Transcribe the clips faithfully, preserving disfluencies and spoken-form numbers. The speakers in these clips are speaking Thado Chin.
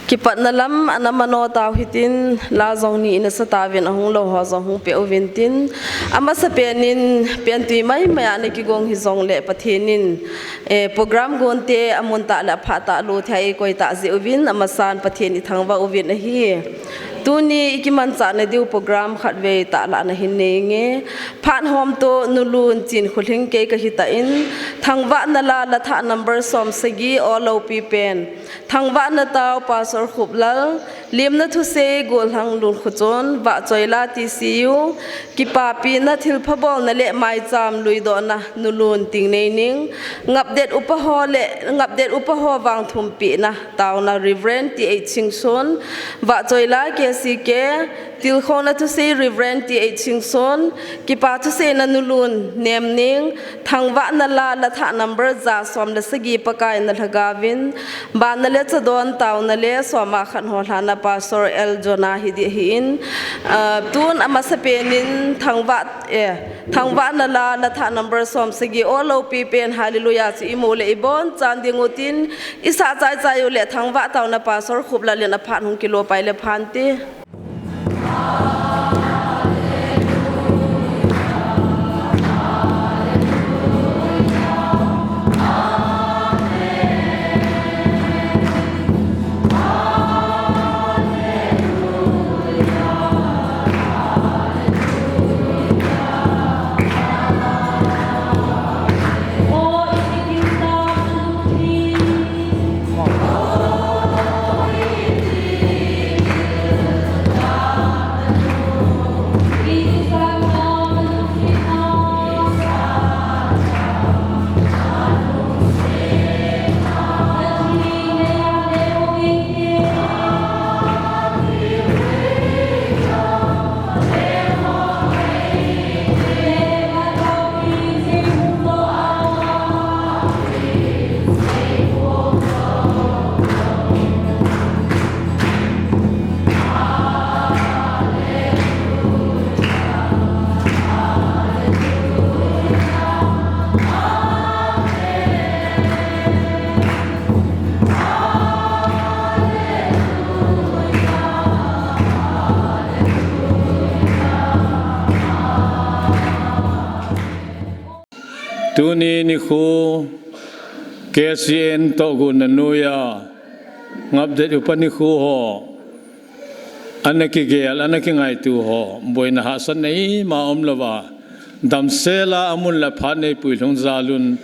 Kipatna lam ana mano tau hitin, la jong ni ina sa tauvin ahung lou ho jong hung pe uvin tin, amasa penin, pentui mai mai a na kigong hi jong le Pathen in, eh, program gonte amun tah le aphat tah lou thei koi tah jeh uvin, amasan Pathen i thangvah uvin ahi. Tuni i kimanchah na diu program khatvei tah la na hin nei nge. Phat hom to nulun Chinkholhing kei ka hi ta in, thangvah na la, la thah number som sagi o lopi pen. Thangvah na tau Pastor Khuplal, limna thusei Golhang Lunkhochon, Vahchoila T C U, kipapi na thilpha bol na le maicham lui doh na nulun Tingnei Ning, ngapdet upa ho le, ngapdet upa ho vang thumpi na tauna Reverend T H Singson, Vahchoila K C K, tilkhouna thusei Reverend T H Singson, kipa thusei na nulun Nem Ning, thangvah na la, la thah number ja som le sagi Pakai na lhagavin, bana le chadon tauna le soma khan ho lhana Pastor L Jonah hi di hi in, ah, tun amasa penin thangvah, eh, thangvah na la, la thah number som sagi o lopi pen Hallelujah chu i mu le i bon chan ding utin, i sa chai chai u le thangvah tauna Pastor Khuplal in aphat hung kilo pai le phan ti. Tuni nikho K C N tohgon na noiya ngapdet upa nikho ho, ana kigel, ana kingaitu ho, boina hahsatna ima umlouva, damsela amun le aphat nei puilhung jalun,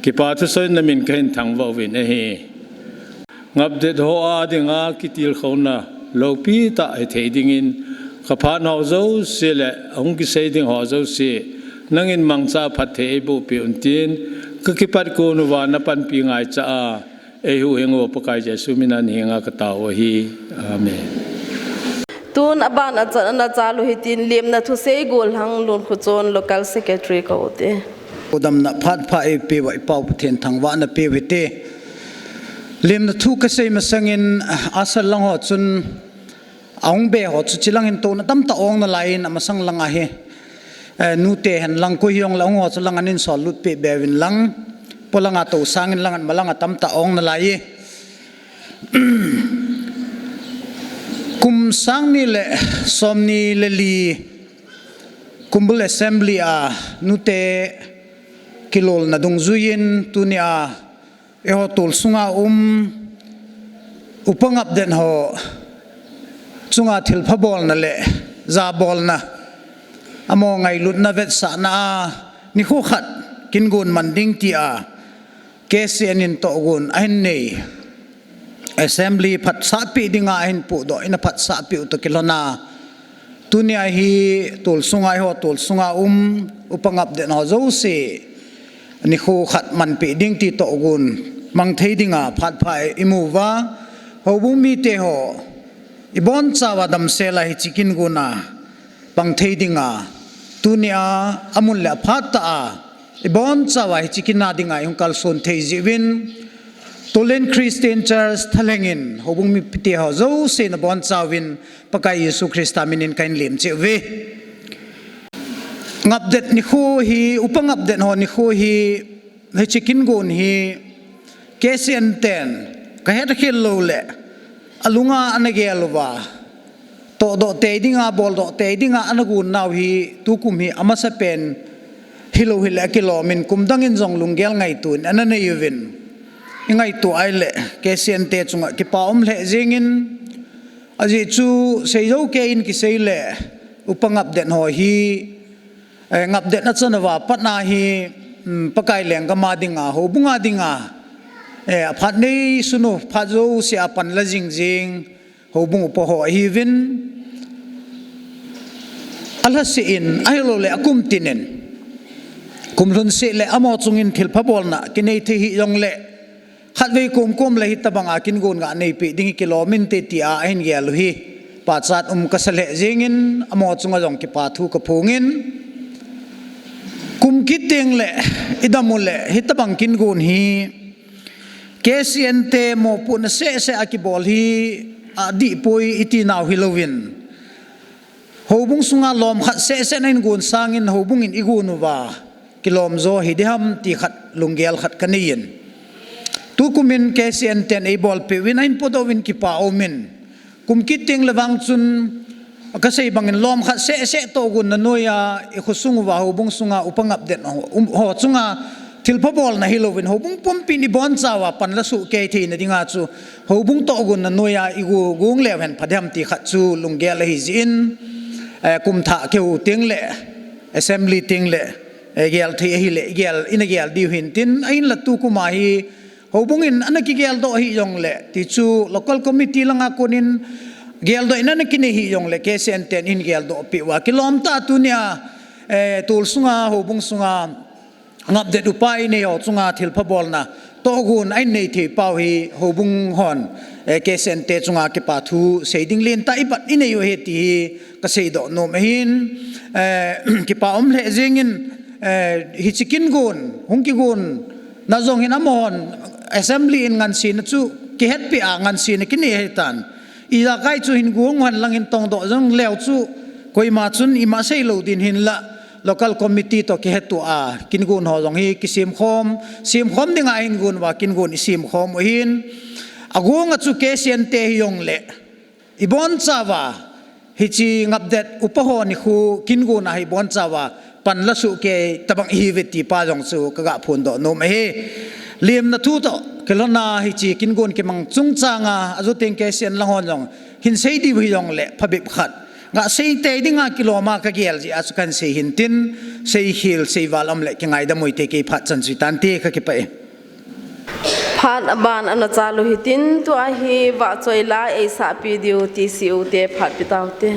kipa thusoina min kahin thangvah uvin ahi. Ngapdet ho a dinga kitilkhouna lopi tah hithei dingin, ka phat ho jouse le ahung kisei ding ho jouse, nangin mangcha phatthei eiboh peh un tin, ka kipat kon uva na panpi ngaicha a, eihuhhing u Pakai Jesu mina nahenga ka tao u ahi. Amen. Tun aban a chan ana chal u hitin, limna thusei Golhang Lunkhochon Local Secretary ka u te. Damna phat pha eipeh uva i Pau Pathen thangvahna peh u hite. Limna thu kasei masangin, asal lang ho chun, ahung be ho chu chilang hin touna tamtah ong nalaiyin amasang lang ahi. Eh, nute hen lang koi hijongle ahung ho chu lang anin sol lut peh be uvin lang. Polanga tou sangin lang an malanga tamtah ong nalaiye. Kum sang ni le som ni le li Kumbul Assembly a nute kilolna dungjuiyin tunia eiho tolsunga um upa ngapdet ho chunga thilpha bolna le jabolna, amaho ngailutna vetsahna a nikho khat kin gon man ding tia K C N in tohgon ahin nei. Assembly phatsahpi dinga ahin pudoh in aphatsahpi u toh kilhona, tunia hi tolsunga eiho tolsunga um upa ngapdet ho jouse nikho khat manpi ding ti tohgon mang thei dinga phat pha imu uva, houbung mite ho ibonchauva damsela hiche kin gona pang thei dinga, tunia amun le aphat tah a ibonchauva hiche kin a dinga ihung kalson thei jeh uvin, Tolen Christian Church thalheng in houbung mite ho jouse nabonchauvin Pakai Jesu Christa minin kahin lemcheh uve. Ngapdet nikho hi, upa ngapdet ho nikho hi, hiche kin gon hi, K C N ten kahet khel lou le alunga ana gel uva, tohdoh tei dinga, boldoh tei dinga ana gon nau hi tukum hi amasapen hilou hile akilom in, kum dangin jong lunggel ngaito in ana nei uvin, i ngaito ahile K C N te chunga kipa um lheh jengin, ajeh chu seijou kei in kisei le upa ngapdet ho hi, eh, ngapdet achan uva patna hi, um, Pakai lenggam a dinga, houbung a dinga, eh, aphat nei sunu phat jouse a panla jing jing houbung upa ho ahiuvin, alhase in, ahilouleh akum tin in, kum lhun seh le amaho chungin thilpha bolna kinei thei hih jongle, khatvei komkom le hitabanga kin gon ga neipi ding hi kilom inte tia ahin gel u hi pachat um kasa lheh jengin, amaho chunga jong kipa thu kaphongin, kum kit teng le idam u le hitabang kin gon hi K C N te mopohna sehseh a kibol hi adihpoi iti nau hilouvin, houbung sunga lom khat sehseh na in gon sangin houbung in i gon uva kilom jo hi diham ti khat lunggel khat kanei in. Tukum in K C N ten eibolpeh uvin ahin podoh uvin kipa um in, kum kit teng le vang chun, kasei bangin lom khat sehseh tohgon na noiya i khosung uva houbung sunga upa ngapdet ho, um, ho chunga thilpha bolna hilouvin, houbung pumpin i bonchauva panla soh kei theina dinga chu houbung tohgon na noiya i go, gong leu hen pha diham ti khat chu lunggel ahi jeh in, eh, kum thah kihou teng le, assembly teng le, eh, gel thei ahile, gel, ina gel diu hin tin, ahinla tukum a hi, houbung in ana kigeldoh hih jongle, ti chu local committee langa konin geldoh in ana kinei hih jongle, K C N ten in geldoh peh uva kilom tah tunia, eh, tol sunga, houbung sunga, ngapdet upa inei ho chunga thilpha bolna tohgon ahin nei thei pau hi houbung hon, eh, K C N te chunga kipa thu sei ding lentah ibat inei u ahi ti hi kasei doh nom ahin, eh, kipa um lheh jengin, eh, hiche kin gon, hung kigon na jong hin amahon assembly in ngansena chu kihetpi a ngansena kinei ahitan. Ijakai chu hin gon hen lang hin tongdoh jong leu chu koima chun ima seilou din hinla local committee toh kihetto a kin gon ho jong hi kisemkhom, semkhom dinga hin gon uva kin gon i semkhom u ahin. Agonga chu K C N te hijongle i bonchauva, hiche ngapdet upa ho nikho kin gon a hi bonchauva panla soh kei tabang ihiuve ti pa jong chu kaga phondoh nom ahi. Lemna thu toh kilhonna hiche kin gon kimang chungchanga ajoteng K C N lang hon jong hin sei diu hijongle phabep khat ga sei tei dinga kiloma kagel jeh a chu kahin sei hin tin, seikhel seival um le kingaidam u hite, kei phat chan chu hitante, kakipah e. Phat aban ana chalu hitin, tua hi vahchoi la eisahpi diu T C U te phat pe taute.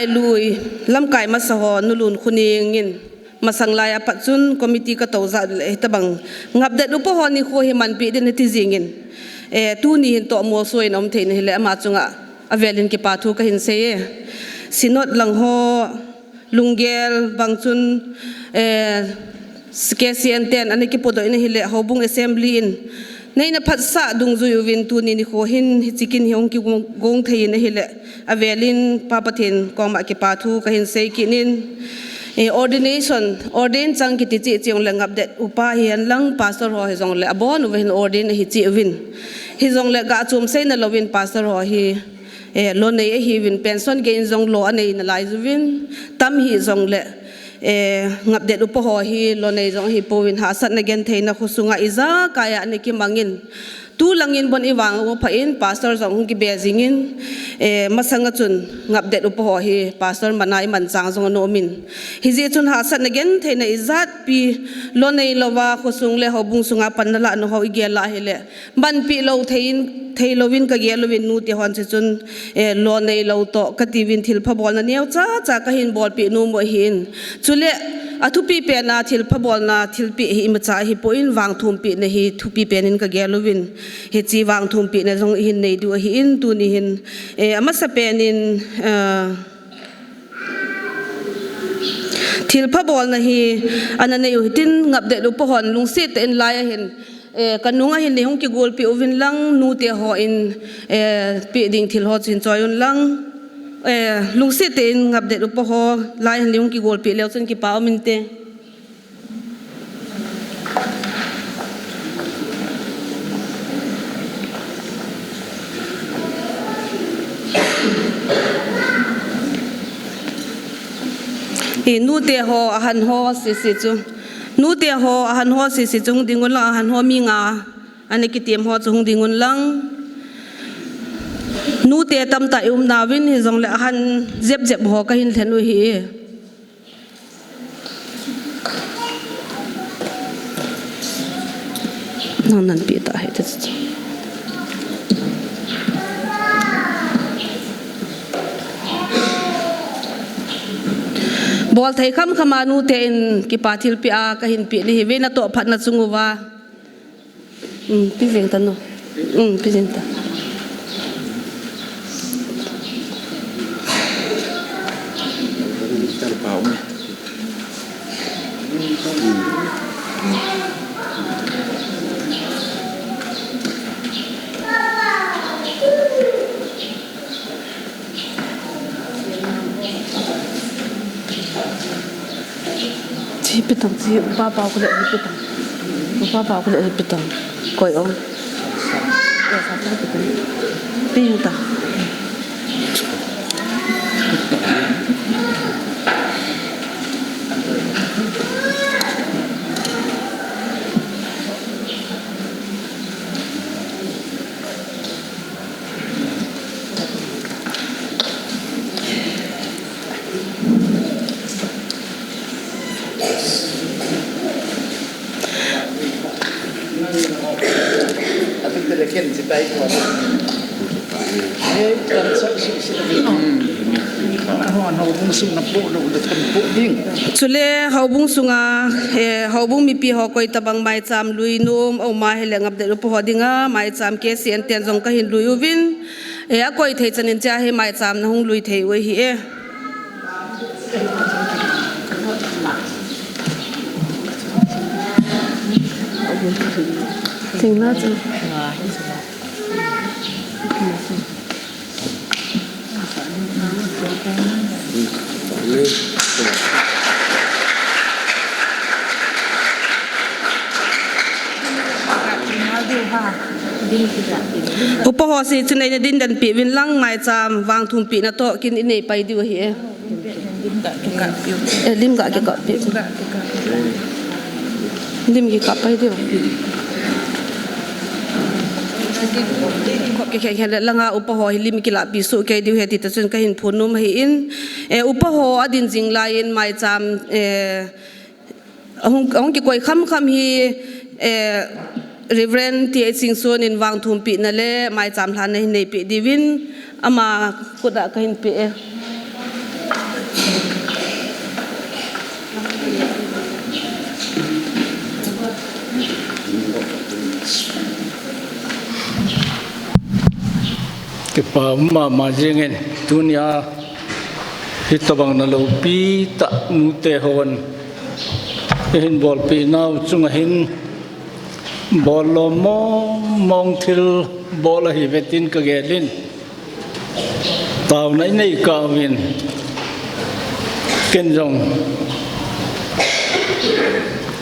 Lui, lamkai masa ho, Nu Lunkhoning in, masang lai a pat chun committee ka tou jat le hitabang ngapdet upa ho nikho hi manpi din ati jingin, eh, tuni hin toh molso in um theina hile ama chunga avelin kipa thu kahin sei e. Synod lang ho, lunggel bang chun, eh, K C N ten ana kipodoh in ahile, Houbung Assembly in neina phatsah dungjui uvin tuni nikho hin hiche kin hi hung kigong, gong thei in ahile, avelin Pa Pathen koma kipa thu kahin sei kit in, eh, ordination, ordain chang kiti cheh cheh le ngapdet upa hi hen lang, pastor ho hijongle abon uva hin ordain ahi cheh uvin. Hijongle ga chom seina louvin pastor ho hi, eh, lonei ahiuvin, pension gei in jong lo anei nalai juvin, tam hijongle, eh, ngapdet upa ho hi lonei jong ahi pouvin, hahsatna gentheina khosunga ijakai a ana kimangin, tulangin bon ivang u pha in, pastor jong hung kibe jingin, eh, masanga chun ngapdet upa ho hi pastor mana iman chang jong ana um in. Hijeh chun hahsatna gentheina ijat pi, lonei louva khosung le houbung sunga panna lah nau ho igel a hile, manpi lou thei in, thei louvin kagel uvin nute hon hiche chun, eh, lonei lou toh kati uvin thilpha bolna neocha cha kahin bolpeh nom u ahin. Chule athupi pen a thilpha bolna thilpeh hi imacha ahipon vangthumpehna hi thupi pen in kagel uvin. Hiche vangthumpehna jong ihin nei diu ahin tuni hin, eh, amasa pen in, eh, thilpha bolna hi ana nei u hitin ngapdet upa hon lungset tah in lai ahin, eh, kanung ahin nei hung kigolpeh uvin lang nute hon, eh, peh ding thil ho chu hin choi un lang, eh, lungset tah in ngapdet upa ho lai ahin nei hung kigolpeh leu chun kipa um inte. I nute ho, ahan ho sese chu. Nute ho, ahan ho sese chu hung ding un lang, ahan ho mi nga ana kitem ho chu hung ding un lang. Nute tamtah i um nauvin hijongle ahan jep jep ho kahin lhen u ahi. Nang nanpi tah hite chu. Bolthei khamkham a nute in kipa thilpeh a kahin peh nahi ve natoh phatna chung uva. Um, pe jeng tan o. Um, pe jeng tan. Chi pitang chi, upa pau kule chi pitang. Upa pau kule chi pitang. Koi ong. Pi ta. Chule houbung sunga, eh, houbung mipi ho koi tabang maicham lui nom aum a hile ngapdet upa ho dinga maicham K C N ten jong kahin lui uvin, eh, akoi thei chan in cha hi maicham na hung lui thei u ahi e. Tingna chu. Upa ho si chun eina dindan peh uvin lang maicham vangthumpehna toh kin inei pai diu ahi e. Eh, lim ga kikap peh. Lim kikap pai diu. Kop kikhen khen le langa upa ho hi lim kilah pi soh kei diu ahi ti ta chun kahin phon nom ahi in. Eh, upa ho adin jing lai in maicham, eh, ahung, ahung kikoi khamkham hi, eh, Reverend T H Singson in vangthumpehna le maicham lhanna hin neipeh diuvin ama khut a kahin pe e. Kipa um mama jingin, tunia hitobang na loupi tah nute hon eihin bolpi nau chunga hin, bol lom mong mong thil bol ahi ve tin ka gelin. Taona i nei kah uvin, ken jong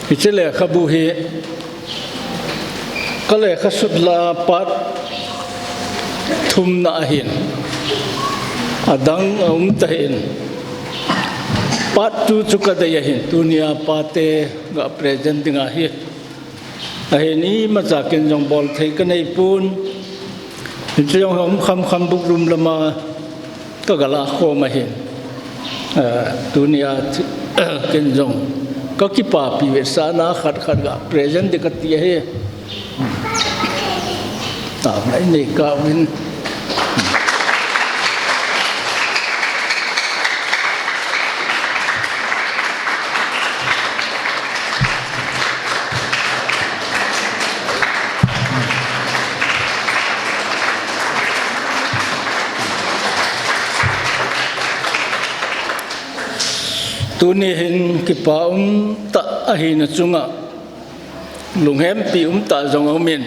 hiche lekhabu hi ka lekha sut lah a part thumna ahin, adang aum tahin, part two chu ka dei ahin, tunia pate ga present ding ahi. Ahin imacha ken jong bol thei ka nei pon. Hiche jong um kham kham book room lama ka ga lah khom ahin. Eh, tunia thi-, ken jong ka kipapi vetsahna khat khat ga present ding ka ti ahi. Taona i nei kah uvin. Tuni hin kipa um tah ahina chunga lunghempi um tah jong aumin,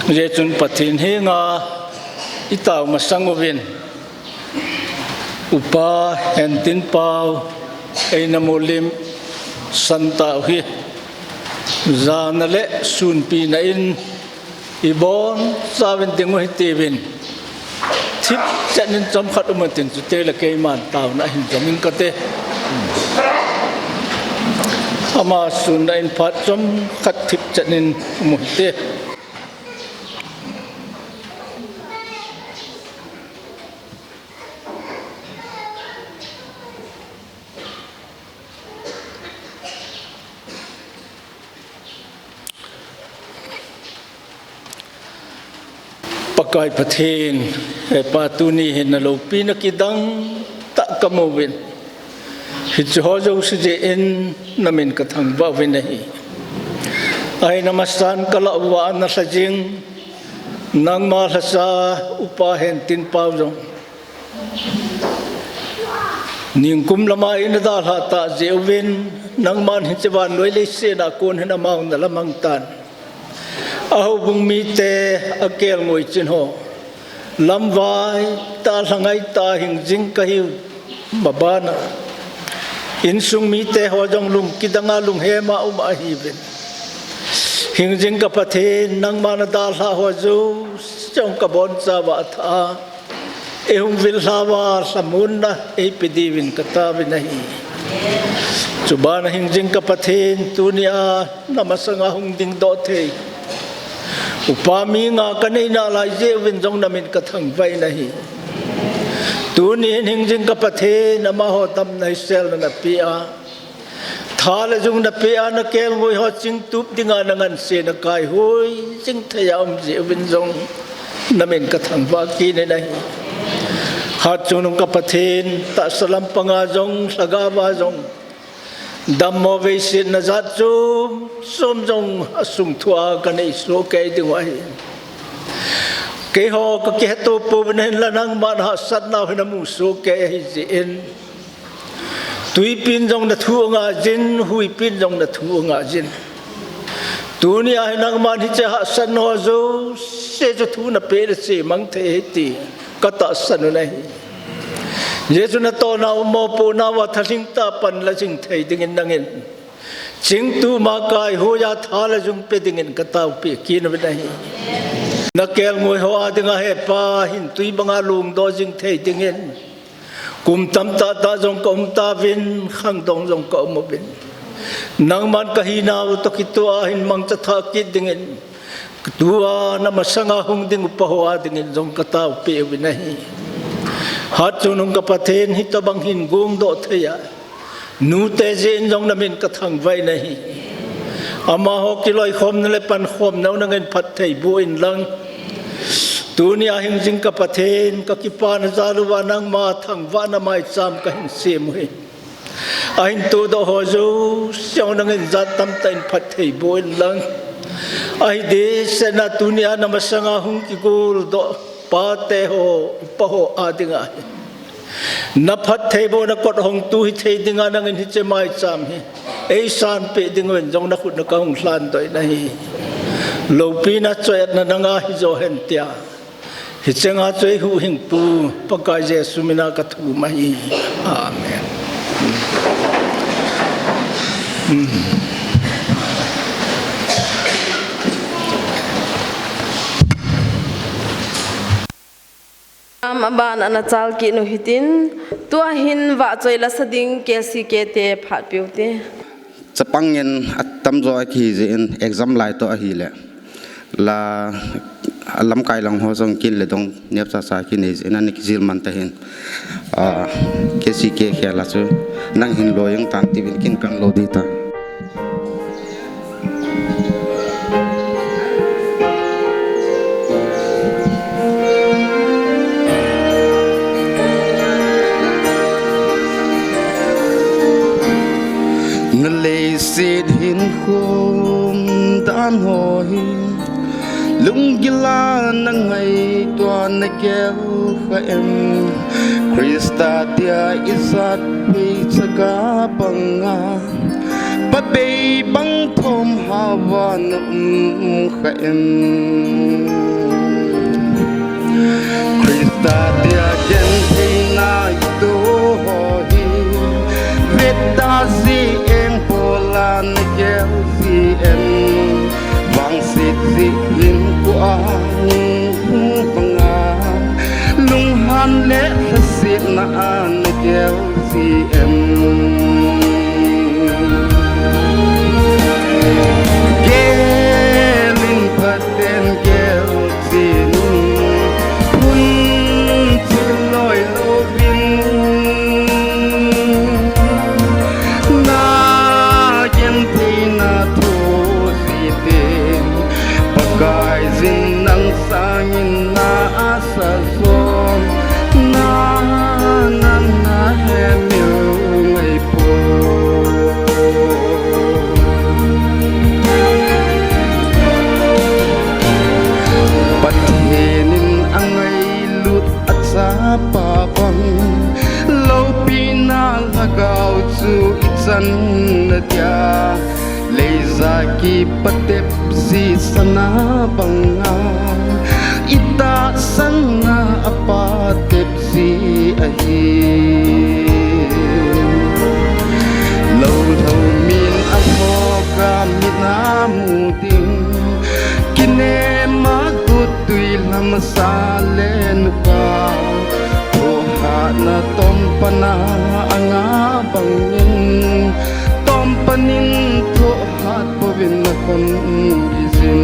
hijeh chun Pathen henga i tao masang uvin, Upa Hentinpao eina mulim santah u hi jana le sunpina in i bonchauvin ding u hite uvin, thipchet in chomkhat um utin, chuteng le keiman taona hin jom ing kate. Ama sunna in phat chomkhat thipchet in um u hite. Pakai Pathen, he Pa, tuni hin na loupina kidang tah ka mu uvin, hiche ho jouse jeh in na min ka thangvah uvin ahi. Ahin amasan ka lah uva na lha jing, nangma lhasa Upa Hentinpao jong ningkum lama eina dalha tah jeh uvin, nangman hiche vannoi leiset a kon hin amau na lamang tan. A houbung mite, a kelngoi chin ho, lamvai tah, lhangai tah hingjing kahiu mabana, insung mite ho jong lung kidanga lunghema um ahiuvin, hingjing ka Pathen, nangma na dalha ho jouse jong ka bonchauva athah a eihung vil lhauva lhamonna eipe diuvin ka taovin ahi. Chubana hingjing ka Pathen, tunia na masanga hung dingdoh thei Upa mi nga ka neina lai jeh uvin jong na min ka thangvah in ahi. Tuni hin hingjing ka Pathen, amaho damna hiselna na pe a, tha le jung na pe a, na kelngoi ho chingtup dinga na ngansena kaihoi jing thei a um jeh uvin jong na min ka thangvah kit in ahi. Hatchungnung ka Pathen, tahsa lampanga jong, lhagao a jong, dammo veisetna jat chom chom jong asung thua ka nei soh kei diu ahi. Keiho ka kiheto pouvin, hinla nangman hahsatnau hi na mu soh kei ahi jeh in, tuipin jong na thu angah jin, huipin jong na thu angah jin. Tunia hi nangman hiche hahsatnau jouse chu thu na peh le chemang thei ahi ti ka tahsan u ahi. Jesu natohna ummo pohnauva thalhing tah panla jing thei dingin nangin chingtup a kaihoiya tha le jung pe dingin ka taopeh kit uvin ahi. Na kelngoi ho a dinga, he Pa, hintui banga lungdoh jing thei dingin, kum tamtah tah jong ka um tauvin, khangdong jong ka um uvin, nangman ka hinau toh kitoh a hin mangcha thah kit dingin, tua na masanga hung ding upa ho a dingin jong ka taopeh uvin ahi. Hatchungnung ka Pathen, hitobang hin gongdoh thei a nute jeh in jong na min ka thangvah in ahi. Amaho kiloikhomna le pankhomnau nangin phatthei boh inlang, tunia hingjing ka Pathen, ka kipana jal uva nangma thangvahna maicham ka hin sem u ahi. Ahin tohdoh ho jouse jong nangin jat tamtah in phatthei boh inlang, Ahi ding, sena tunia namasanga hung kiguldoh pate ho, pa ho a dinga hi, na phattheibohna kot hongtu hithei dinga nangin hiche maicham hi eisanpeh ding uvin jong nakhut na kahung lhandoh in ahi. Loupina choiatna nanga hijo hen tia, hichenga chu eihuhhingpu Pakai Jesu mina kathum ahi. Amen. Am, aban ana chal kit u hitin, tua hin vahchoi lasa ding K C K te phat peh u te. Chapang in atamjo akihi jeh in exam lai toh ahile, la, lamkai lang ho jong kin le dong nep chacha kinei jeh in ana kijil man tahin. Ah, K C K khel a chu nang hin loi jeng tan tin kin kan loi ding ta. Na leiset hin khum dan ho hi, lunggil a na ngaito a na gel kha em? Christa tia ijat pei chaga banga, pabei bang thom hava na um kha em? Christa tia gentheina ito ho hi, veta ji eng pola na gel ji em? Vangset ji hin kua hung banga, lunghan le lhasetna a na gel ji em? Gel in phaten gel jin, phunchil loi louvin, na gentheina thu jite, Pakaiyin nang sangin na asa jo, na, na, na hemil ngai poi. Pathen in angailut achapa bang, loupina lhagao chu ichan nadia, leija kipatep ji sana banga, itahsanna apatep ji ahi. Lou lhou min alhoka min amu ding, kinem a guttui lhamasa le nupa, thohhatna tom pana anga bangin, tom panin thoh hat pouvin nakhon ijin.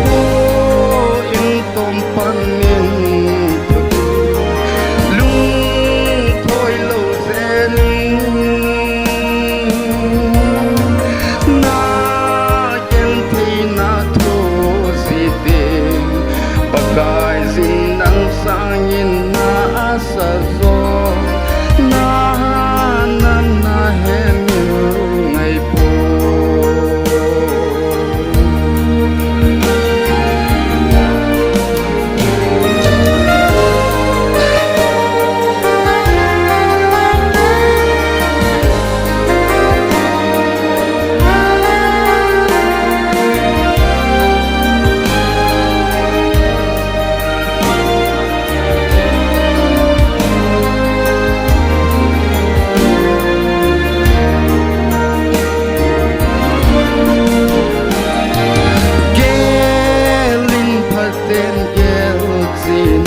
Thoh in tom panin, lungthoi lou jeh in, na gentheina thu jite, Pakaiyin nang sangin na asa jo, na, na, na hemil ngai poi. Gel in phaten gel jin,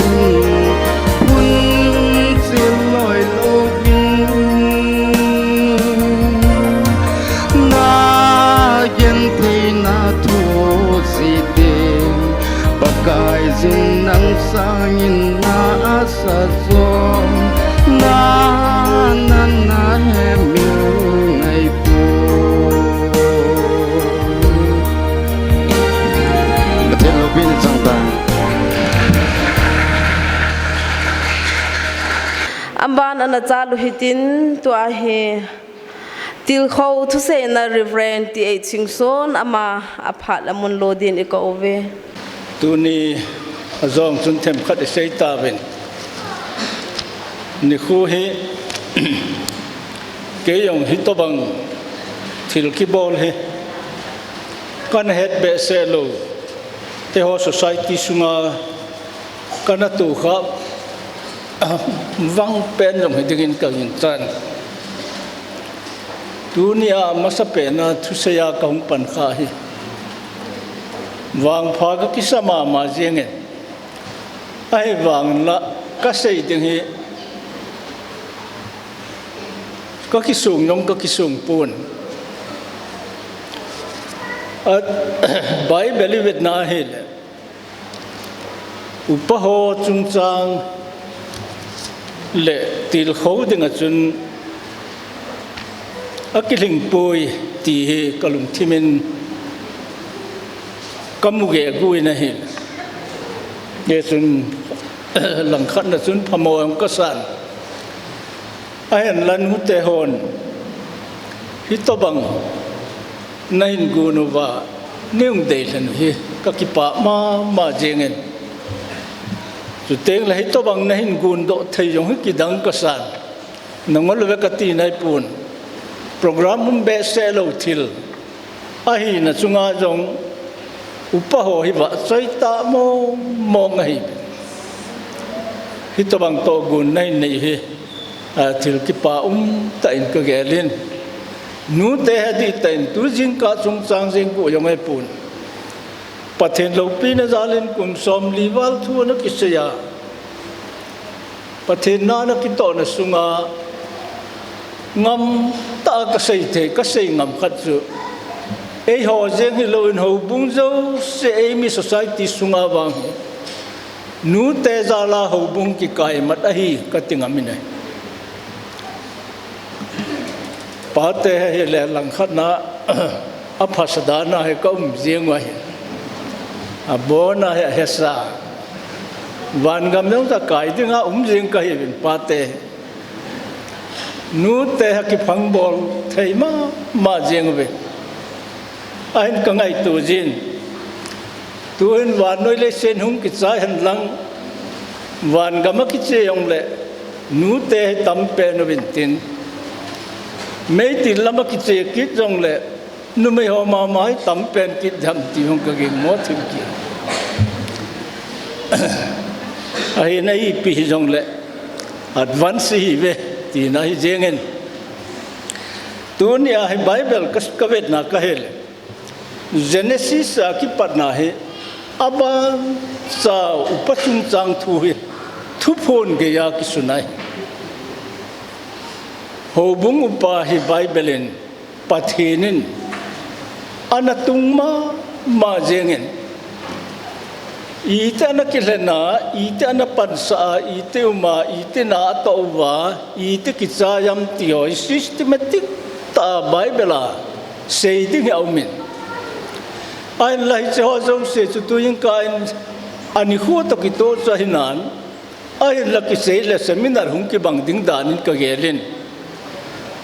phunchil loi louvin, na gentheina thu jite, Pakaiyin nang sangin na asa jo, na, na, na hemil ngai poi. Pathen loupina chang ta. Aban ana chal u hitin, tua hi Tilkhou thuseina Reverend T H Singson ama aphat amun lodin i ka uve. Tuni ajong chun themkhat i sei tauvin. Nikho hi kei jong hitobang thil kibol hi kana het behseh lou. Eiho society sunga kana tokha vang pen jong hi dingin ka ginchan. Tunia masapen a thusei a ka hung pan kha hi vangpha ka kisa mama jingin. Ahivangin la ka sei ding hi ka kisung jong ka kisung pon. A Bible i vetna ahile upa ho chungchang le tilkhou dinga chun akilhingpoi ti hi ka lungthimin ka mu gegu in ahi. Hichun langkhatna chun phamo jong ka san. Ahinla nute hon hitobang nahin gon uva neihung deilhen u hi ka kipah mama jingin. Chuteng le hitobang nahin gondoh thei jong hi kidang ka san. Nangol uve ka ti naipon. Program um behseh lou thil ahina chunga jong upa ho hi vahchoi tah mong mong ahi. Hitobang tohgon nahin nei hi, a, thil kipah umtah in ka gelin. Nute hi dihtah in tu jingkah chungchang jeng gu jong ahipon. Pathen loupina jalin kum somli val thu ana kisei a, Pathen na ana kitohna sunga ngamtah a ka sei thei, ka sei ngam khat chu, eiho jeng hilouvin houbung jouse eimi society sunga vang hi nute jala houbung kikai mat ahi ka ti ngam in ahi. Pate hi le langkhatna aphasa dan a hi ka um jing u ahi. Abon a hi ahesa. Vangam jong ta kai dinga um jing ka hiuvin pate hi. Nute hi kiphang bol thei mama jing uve. Ahin ka ngaito jin. Tuhin vannoi leiset hung kichai hen lang, vangam a kiche jongle nute hi tampen uvin tin, meitil lam a kiche kit jongle numei ho mama hi tampen kit dem ti hung ka gingmo thim kit. Ahin ipi hijongle advance ihiuve tina hi jengin. Tunia hi Bible ka, ka vetna ka hile Genesis a kipatna hi abancha upa chungchang thu hi thuphon geiya kisun ahi. Houbung upa hi Bible in Pathen in ana tung mama jengin, iti ana kilhen a, iti ana pansah a, iti um a, iti na atoh uva, iti kichai am ti ho hi systematic tah a Bible a sei ding hi aumin. Ahinla hiche ho jouse chu tuin ka in anikho toh kitoh chu ahinan, ahinla kisei le seminar hung kibang ding danin ka gelin.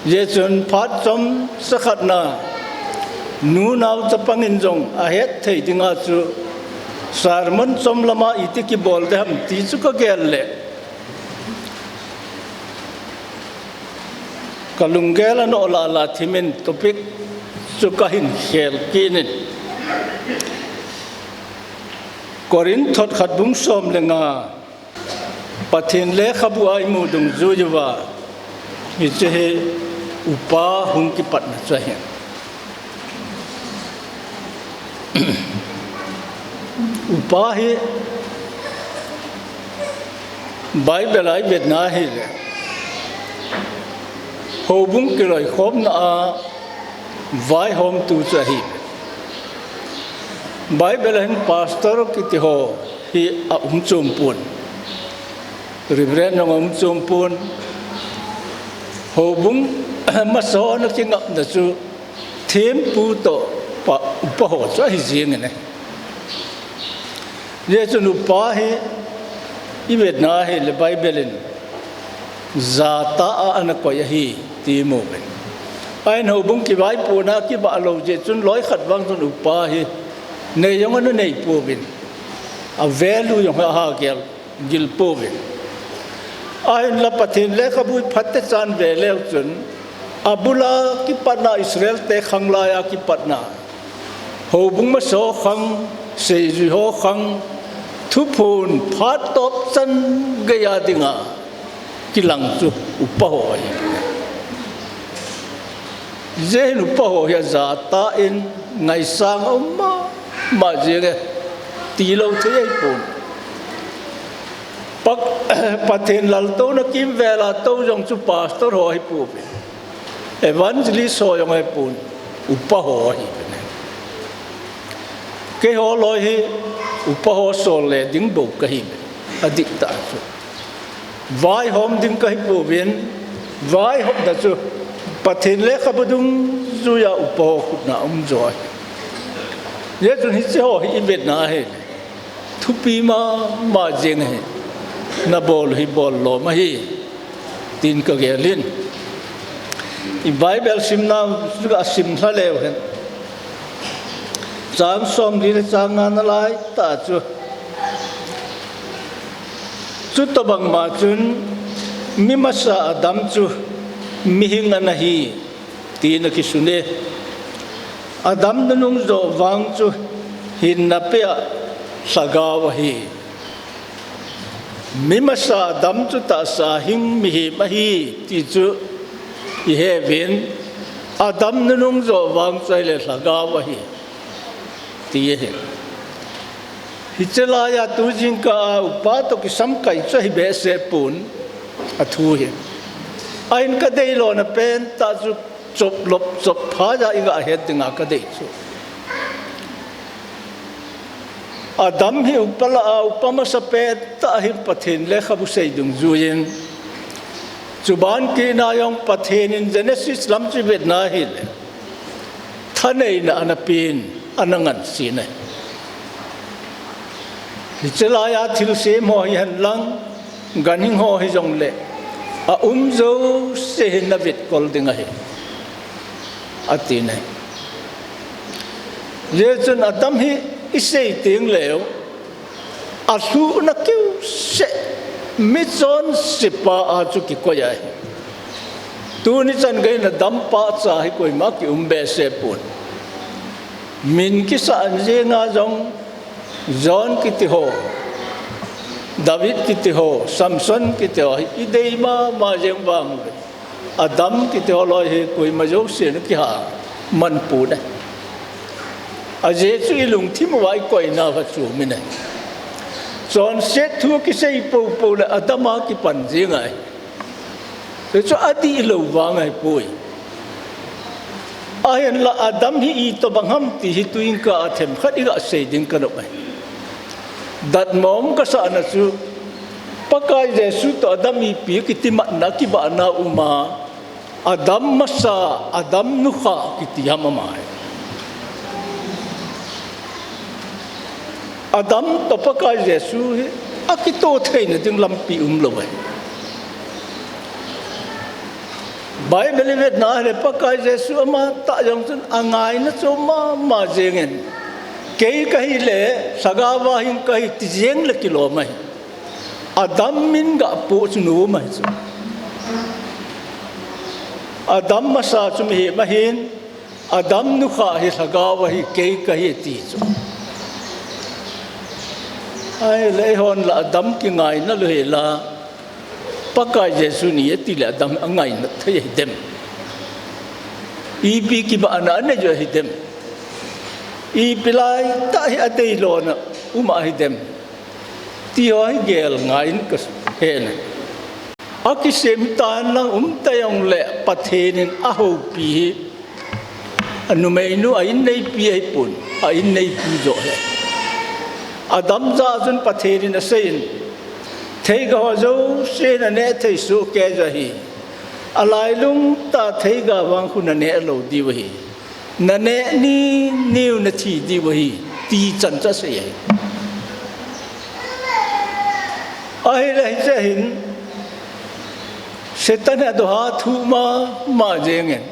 Hijeh chun phat chomcha khatna nunao chapangin jong ahet thei dinga chu sermon chom lama iti kibol ding ham ti chu ka gel le ka lunggel anoh lala thimin topic chu ka hin khel kit in. Corinth thot khat bung som le nga, Pathen lekhabu a imu dungjui uva hiche hi upa hung kipatna chu ahi. Upa hi Bible a ivetna hile houbung kiloikhomna a vaihomtu chu ahi. Bible a hin pastor kiti ho hi aum chompon. Reverend jong aum chompon. Houbung masa ho ana kingapna chu thempu toh pa, upa ho chu ahi jengin ahi. Hijeh chun upa hi ivetna hile Bible in jatah a ana koi ahi ti imu uve. Ahin houbung kivaipohna kibah lou jeh chun loi khat vang chun upa hi nei jong ana nei pouvin, a value jong ahagel gil pouvin. Ahinla Pathen lekhabu hi phatechan ve leu chun, abula kipatna Israel te khang laiya kipatna, houbung masa ho khang, seijui ho khang, thuphon phat topchan geiya dinga kilang chu upa ho ahi. Hijeh hin upa ho hi ajatah in ngaisang a um mama jenge, tilou thei ahipon. Pa-, Pathen laltouna kimvela tou jong chu pastor ho ahipouvin, evangelist ho jong ahipon, upa ho ahi. Keiho loi hi upa ho sol le ding bou kahi, adihtah chu. Vaihom ding kahipouvin, vaihomna chu Pathen lekhabu dungjuiya upa ho khutna umjo ahi. Hijeh chun hiche ho hi ivetna ahile, thupi mama jeng ahi. Nabol hi bol lom ahi, tin kagelin. I Bible simna chu kasim lha leu hen, chang somli le chang nga nalaitah chu, chutobangma chun mi masa Adam chu mihing anahi, tin akisun e. Adam nunung joh vang chu hinna pea lhagao ahi. Mi masa Adam chu tahsa hing mihem ahi ti chu iheuvin, Adam nunung joh vang chu ahile lhagao ahi, ti ahi. Hiche laiya tu jingkah a upa toh kisamkai chu ahi behseh pon, athu hi. Ahin kadeilona pentah chu choplop chopphaja igahet dinga kadei chu, Adam hi upa lah a upa masa pentah ahin Pathen lekhabu sei dungjuiyin, chuban kitna jong Pathen in Genesis lam chu ivetna ahile, thaneina anapen, anangansen ahi. Hiche laiya thilsem ho hihen lang, ganhing ho hijongle, aum jouse hi navetkol ding ahi, atin ahi. Hijeh chun Adam hi isei tengleu, alhuhna keuseh, michonsepa a chu kikoi ahi. Tuni chan geiyin Adam pahcha hi koima kium behseh pon. Min kisah jenga jong, John kiti ho, David kiti ho, Samson kiti ho hi idei mama jeng vang uve. Adam kiti ho loi hi koima jousen akiha man pon ahi. Ajeh chu ilungthim uva ikoinauva chu min ahi. Chonset thu kisei poupou le Adam a kipan jeng ahi. Hichu adihlou vang ahipoi. Ahinla Adam hi itobang ham ti hi tu jingkah a themkhat igasei ding kanom ahi. Datmo um kasahna chu, Pakai Jesu toh Adam ipi kitimatna kibahna uma, Adam masa, Adam nukhah kiti ham ama hi. Adam toh Pakai Jesu hi akitoh theina ding lampi umlou ahi. Bible ivetna ahile Pakai Jesu amatah jong chun angaina chu mama jengin, kei kahile lhagaova hing kahi ti jengle kilom ahi. Adam min gapoh chu nom ahi chu. Adam masa chu mihem ahin, Adam nukhah hi lhagao ahi, kei kahi ati chu. Ahile eihon la Adam kingaina lou hela, Pakai Jesu ni atile Adam angaina thei ahidem? Ipi kibahna anei u ahidem? Ipi laitah hi adeilona um ahidem? Tiho hi gel ngaiyin kahen ahi. Akisem tan lang umta jongle Pathen in ahoupi hi, anumeinu a inneipi ahipon, a inneipu joh ahi. Adam jah a chun Pathen in aseiyin, theiga ho jouse naneh thei sohkei joh ahi. Alailung tah theiga vang khu naneh lou diu ahi. Naneh niniu nathi diu ahi, tichan chu asei ahi. Ahile hiche hin, Satan hi adoha thuh mama jengin,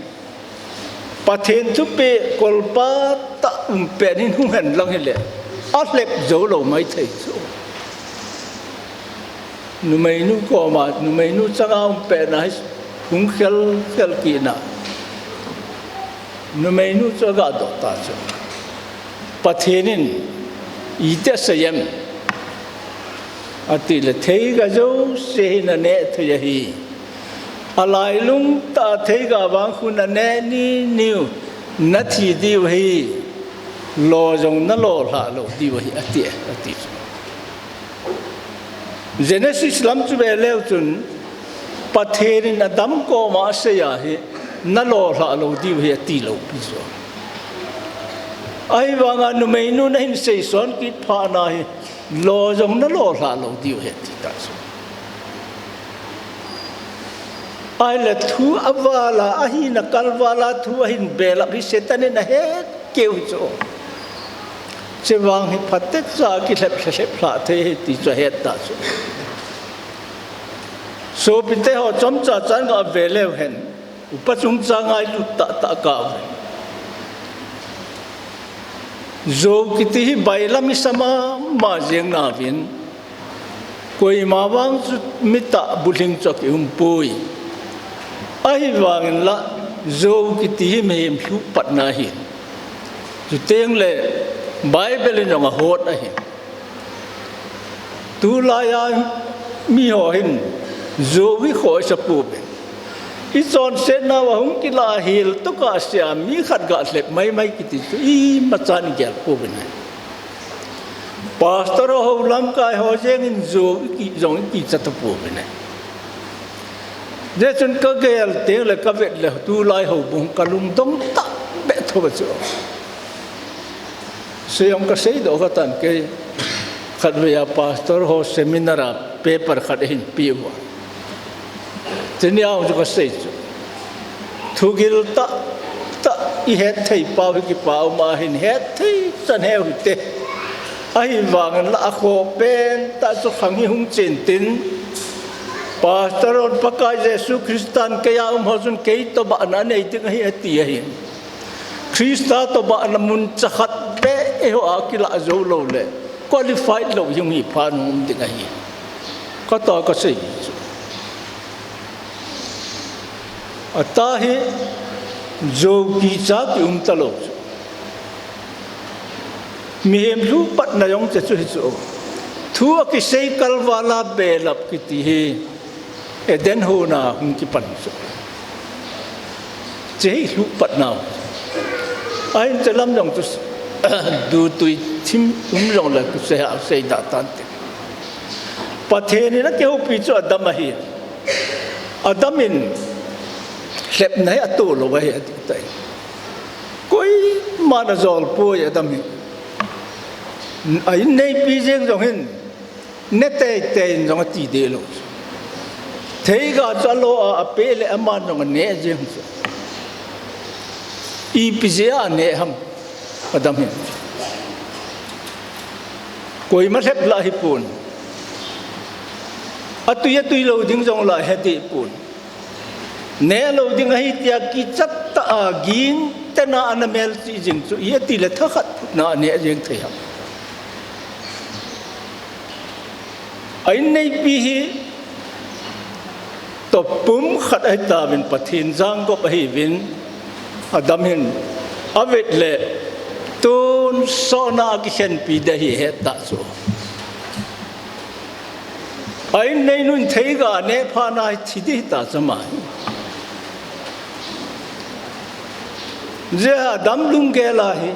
Pathen thupeh kolpa tah um pet in hung hen lang hile, alhep jou lou maithei chu. Numeinu koma, numeinu changa um pet na hi hung khel khel kit na. Numeinu chu aga doh ta chu. Pathen in, "Iti asei em?" ati le, "Theiga jouse hi naneh thei ahi. Alailung tah a theiga vang khu naneh nini u, nathi diu ahi, lo jong nalo lhah lou diu ahi," ati, ati chu. Genesis lam chu ve leu chun, Pathen in Adam koma asei ahi, "Nalo lhah lou diu ahi," ati lou pi chu. Ahivanga numeinu nahin seison kit phat na hi, "Lo jong nalo lhah lou diu ahi," ati ta chu. Ahile thu aval a, ahina kalval a thu ahin belap hi Satan in ahet keu chu. Chevang hi phatecha kilhep lhep lhah thei ahi ti chu ahet ta chu. Sopite ho, chomcha chan ga ve leu hen. Upa chungchang a ilut tahtah kau hen. Jou kiti hi bailam isa mama jeng nauvin, koima vang chu mitah bulhing chu akium poi. Ahivangin la, jou kiti hi mihem lhuh patna ahi. Chuteng le Bible in jong ahot ahi. Tulai a miho hin jou hi khoh isa pouvin. Ichonsetnau ahung kilah a hil tokah sea mi khat ga lhep maimai kiti chu imachan igel pouvin ahi. Pastor ho, lamkai ho jengin jou iki, jong ikicha tapouvin ahi. Hijeh chun kagel teng le kavet le tulai houbung kalungdong tahbeh thou chu. Seium kaseidoh katan kei, khatvei a pastor ho seminar a paper khat ahin peh uva. Chunia chu kasei chu. Thugil tahtah ihet thei pau hi kipa uma hin het thei chan heu hite. Ahivangin la akhoh pentah chu khang hi hung chen tin, Pastor hon Pakai Jesu Christan keia um ho chun kei tobang anei ding ahi ati ahi. Christa tobang mun chakhat beh eiho a kilah jou lou le, qualified lou hung hi phat um ding ahi. Kata kasei chu. Atah hi jou kicha kium talou chu. Mihem lhuh patna jong chu hichu. Thu akisei kalval a belap kiti hi. Eden hon a hung kipan chu. Hiche hi lhuh patnau. Ahin hiche lam jong chu dutui thim um jongle kisei ha seidah tante. Pathen in akihoupi chu Adam ahi. Adam in lhepna hi atoh lou ahi, adih tah in. Koiman ajol poi Adam hi. A inneipi jeng jong hin, ne teitei in jong ati deh lou chu. Theiga chu alo a, apeh le aman jong aneh jeng chu. Ipi jeh a aneh ham, Adam hin. Koima lhep lah hipon. Atui atui lou ding jong lah he deh pon. Neh lou ding ahi tia kichat tah a gingtena ana melchih jing chu, iti le thakhat phutna a neh jeng thei ham. A inneipi hi toh pumkhat ahitauvin, Pathen jangop ahiuvin, Adam hin avet le tonsotna a kikhenpi ding ahi ahet tah chu. A inneinun theiga neh phat na hi thi ding ahita chu ama hi. Hijeh a Adam lunggel a hi,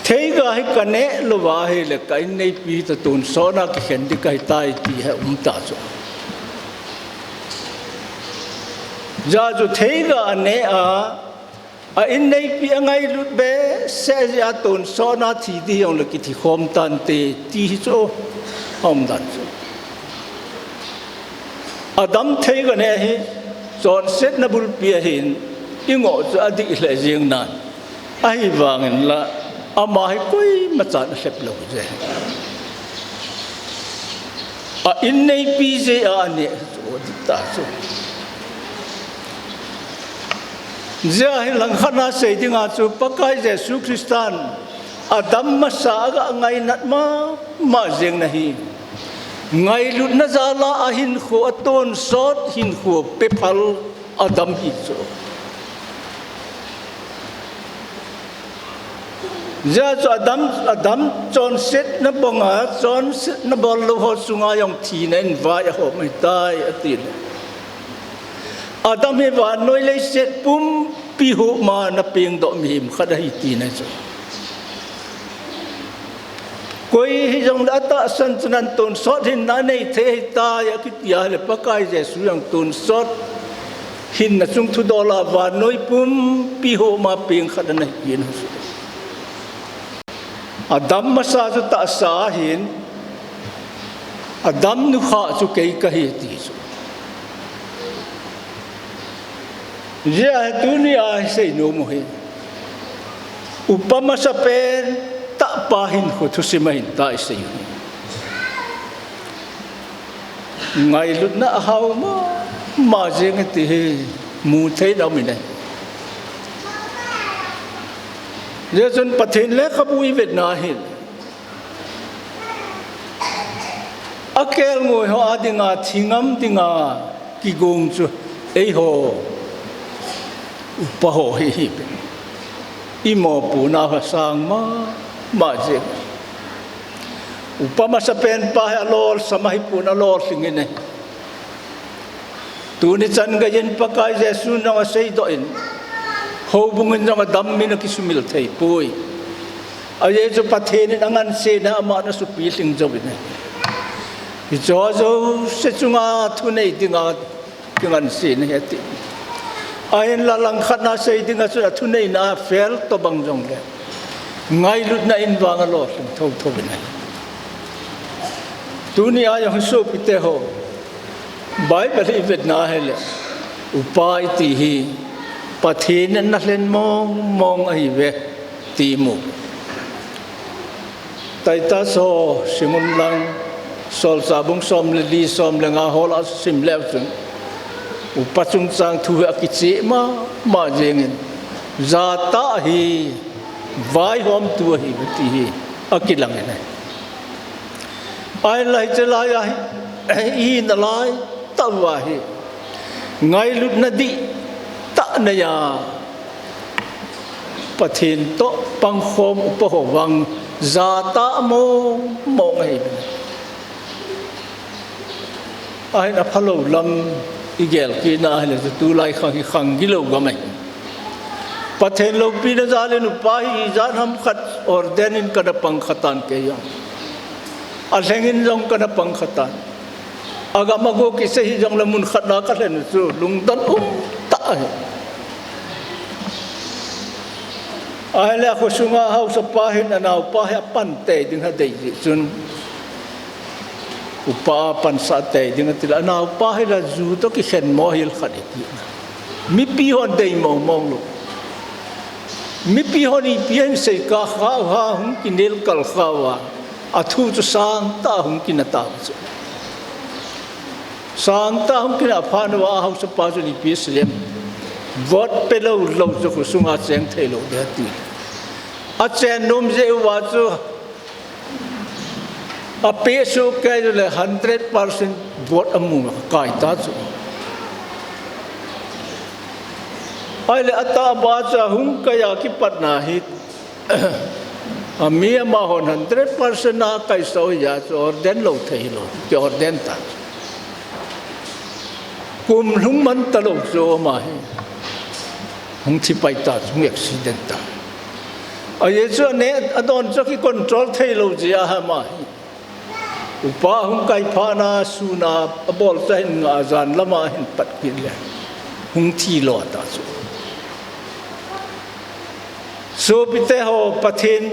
theiga hi kaneh louva ahile ka inneipi toh tonsotna kikhen ding kahitai ti hi aum ta chu. Hijeh chun theiga aneh a, a inneipi angailut behseh jeh a tonsotna thi ding hijongle kithi khom tante ti hi chu aumdan chu. Adam theiga neh hi chonsetna bulpi ahin, ingoh chu adih lheh jeng nan. Ahivangin la, ama hi koimachan alhep lou jeh. A inneipi jeh a aneh chu adih ta chu. Hijeh hin langkhat a sei dinga chu Pakai Jesu Christan Adam masa a ga ngainat mama jeng ahi. Ngailutna jal a ahinkho, atonsot hinkho pephal Adam hi chu. Hijeh chun Adam, Adam chonsetna banga, chonsetna bollou ho chunga jong thina in vai ahom ahitai, ati le. Adam hi vannoi leiset pumpi homa ana pengdoh mihem khat ahi tina chu. Koi hijongle atahsan chun atonsot hinna anei thei ahitai, akiti a ahile Pakai Jesu jong tonsot hinna chung thudol a vannoi pumpi homa peng khat ana hi in. Adam masa chu tahsa ahin, Adam nukhah chu kei kahi ti chu. Hijeh hin tuni a isei nom u hi, upa masapen tah pa hinkho thusim ahin ta isei u hi. Ngailutna ahao mama jeng e ti hi mu thei lou ahi. Hijeh chun Pathen lekhabu ivetna hin, akelngoi ho a dinga, thingam dinga kigong chu eiho upa ho hi, hi pen imopohna asang mama jeng. Upa masapen pa hi alolsam ahipon alolhing in ahi. Tuni chan geiyin Pakai Jesun jong aseidoh in, houbung in jong adam min akisumil thei poi. Ajeh chu Pathen in angansena aman asupilhing jouvin ahi. Hicheho jouse chunga thunei dinga kingansena ahi ati. Ahinla langkhat a sei dinga chun athuneina a fail tobang jongle, ngailutna in vang alolhing thotho in ahi. Tuni a jong sopite ho, Bible hi ivetna ahile, upa iti hi Pathen in ana lhen mong mong ahiuve ti imu. Titus ho sim un lang, Solchah bung som le li, som le nga ho lah a sim leu chun, upa chungchang thu hi akicheh mama jeng in, jatah hi vaihomtu ahiuve ti hi akilang in ahi. Ahinla hiche lai a hi, ihinalai tah uva hi, ngailutna dihtah nei a Pathen toh pangkhom upa ho vang jatah mong mong ahi. Ahin aphalou lam igel kitna ahile chu tulai khang hi khang gilou gam ahi. Pathen loupina jal in upa hi ijat ham khat ordain in kana pang khatan kei jong. Alheng in jong kana pang khatan. Agam ago kisei hijongle mun khat na kalhen u chu lungdon umtah ahi. Ahile akhosunga haosapa hin anaopa hi apan tei ding adei jeh chun, upa a pansah tei ding atile anaopa hi la ju toh kikhen mo hel khat iti. Mipi hon dei mong mong lou. Mipi hon ipi ahin sei kha kha uva hung kinel kal kha uva, athu chu sangtah a hung kina tauve chu. Sangtah a hung kina phat uva ahaosapa chun ipi asei em? Vote pelou lou chu khosunga cheng theilou ding ati. Achen nom jeh uva chu apeh sohkei le hundred percent vote amu akaita chu. Ahile atahbeh a chu ahung kai a kipatna hi, ami amahon hundred percent akaisah u hia chu ordain lou thei lou, kiordain ta. Kum lhung man talou chu ama hi hung thipai ta chu, hung accident ta. Ajeh chu aneh adon chu akicontrol theilou jeh a ama hi, upa hung kai phat na sun a abol chu ahin ngah a jan lama ahin pat kit le hung thi lo ta chu. Sopite ho, Pathen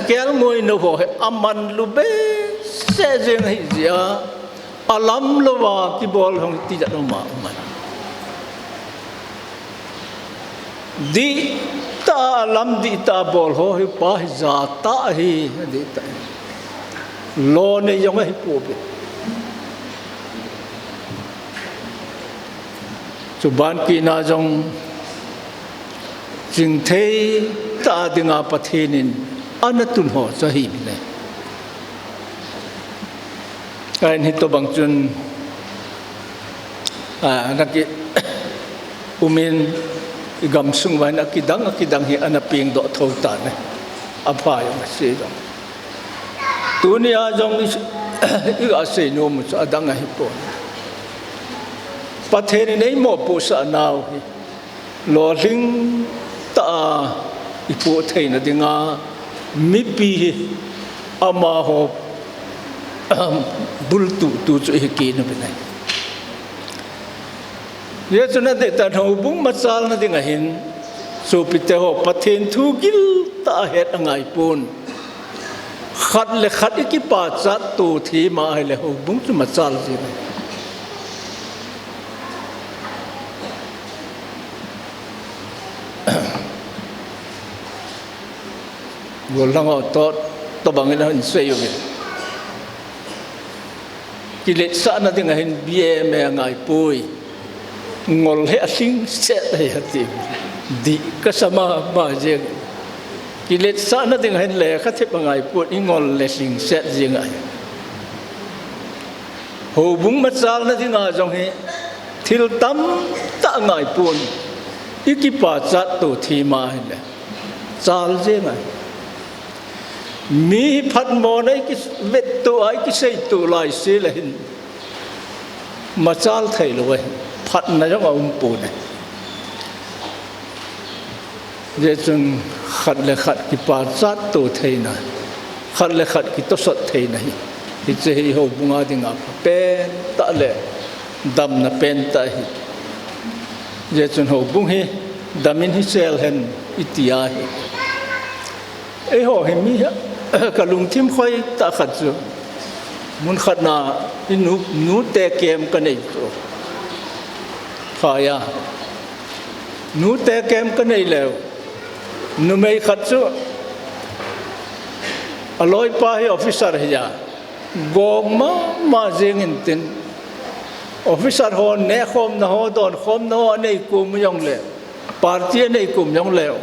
kelngoi nou ho hi amanlu behseh jeng ahi jeh a, alam louva kibol hung tijat uma aman. Dihtah a alam dihtah a bol ho hi upa hi jatah ahi, adihtah. Lo nei jong ahipouve. Chuban kitna jong Chingthei tah dinga Pathen in ana tun ho chu ahi bou ahi. Ahin hitobang chun, a, naki umin i gamsung uva hin akidang, akidang hi ana pengdoh tho tan ahi. Apha jong asei jong. Tunia jong i, i gasei nom u chu adang ahipoi. Pathen in eimopohsah nau hi lolhing tah a i poh theina dinga mipi hi amaho bultuhtu chu ihi kit u ahi. Hijeh chun adeh tah in houbung machalna ding ahin, sopite ho, Pathen thu giltah a het angaipon. Khat le khat i kipachat to thei ma ahile houbung chu machal jeng ahi. Golhang ho toh, tobang in ahin sei uvin. Kiletsahna ding ahin B A M A angaipoi. Ngol hi alhingset ahi ati. Dih kasa mama jeng. Kiletsahna ding ahin lekha thep angaipon, i ngol le lhingset jeng ahi. Houbung machalna dinga jong hi thil tamtah angaipon. I kipachat to thei ma ahile chal jeng ahi. Mi hi phatmona i kivetto a, i kiseito laise le hin machal theilou ahi. Phatna jong aumpon ahi. Hijeh chun khat le khat kipachat to theina, khat le khat kitosot theina hi, hiche hi houbunga dinga phapen tah le damna pen tah ahi. Hijeh chun houbung hi damin hisel hen iti ahi. Eiho hi mi hi, kalungthim khoi tah khat chu, mun khatna hi nu, nute camp kanei chu. Phai a. Nute camp kanei leu, numei khat chu aloipa hi officer ahi a, gong mama jeng intin, officer ho nehkhomna ho, donkhomna ho anei kum jongle, party anei kum jongleu,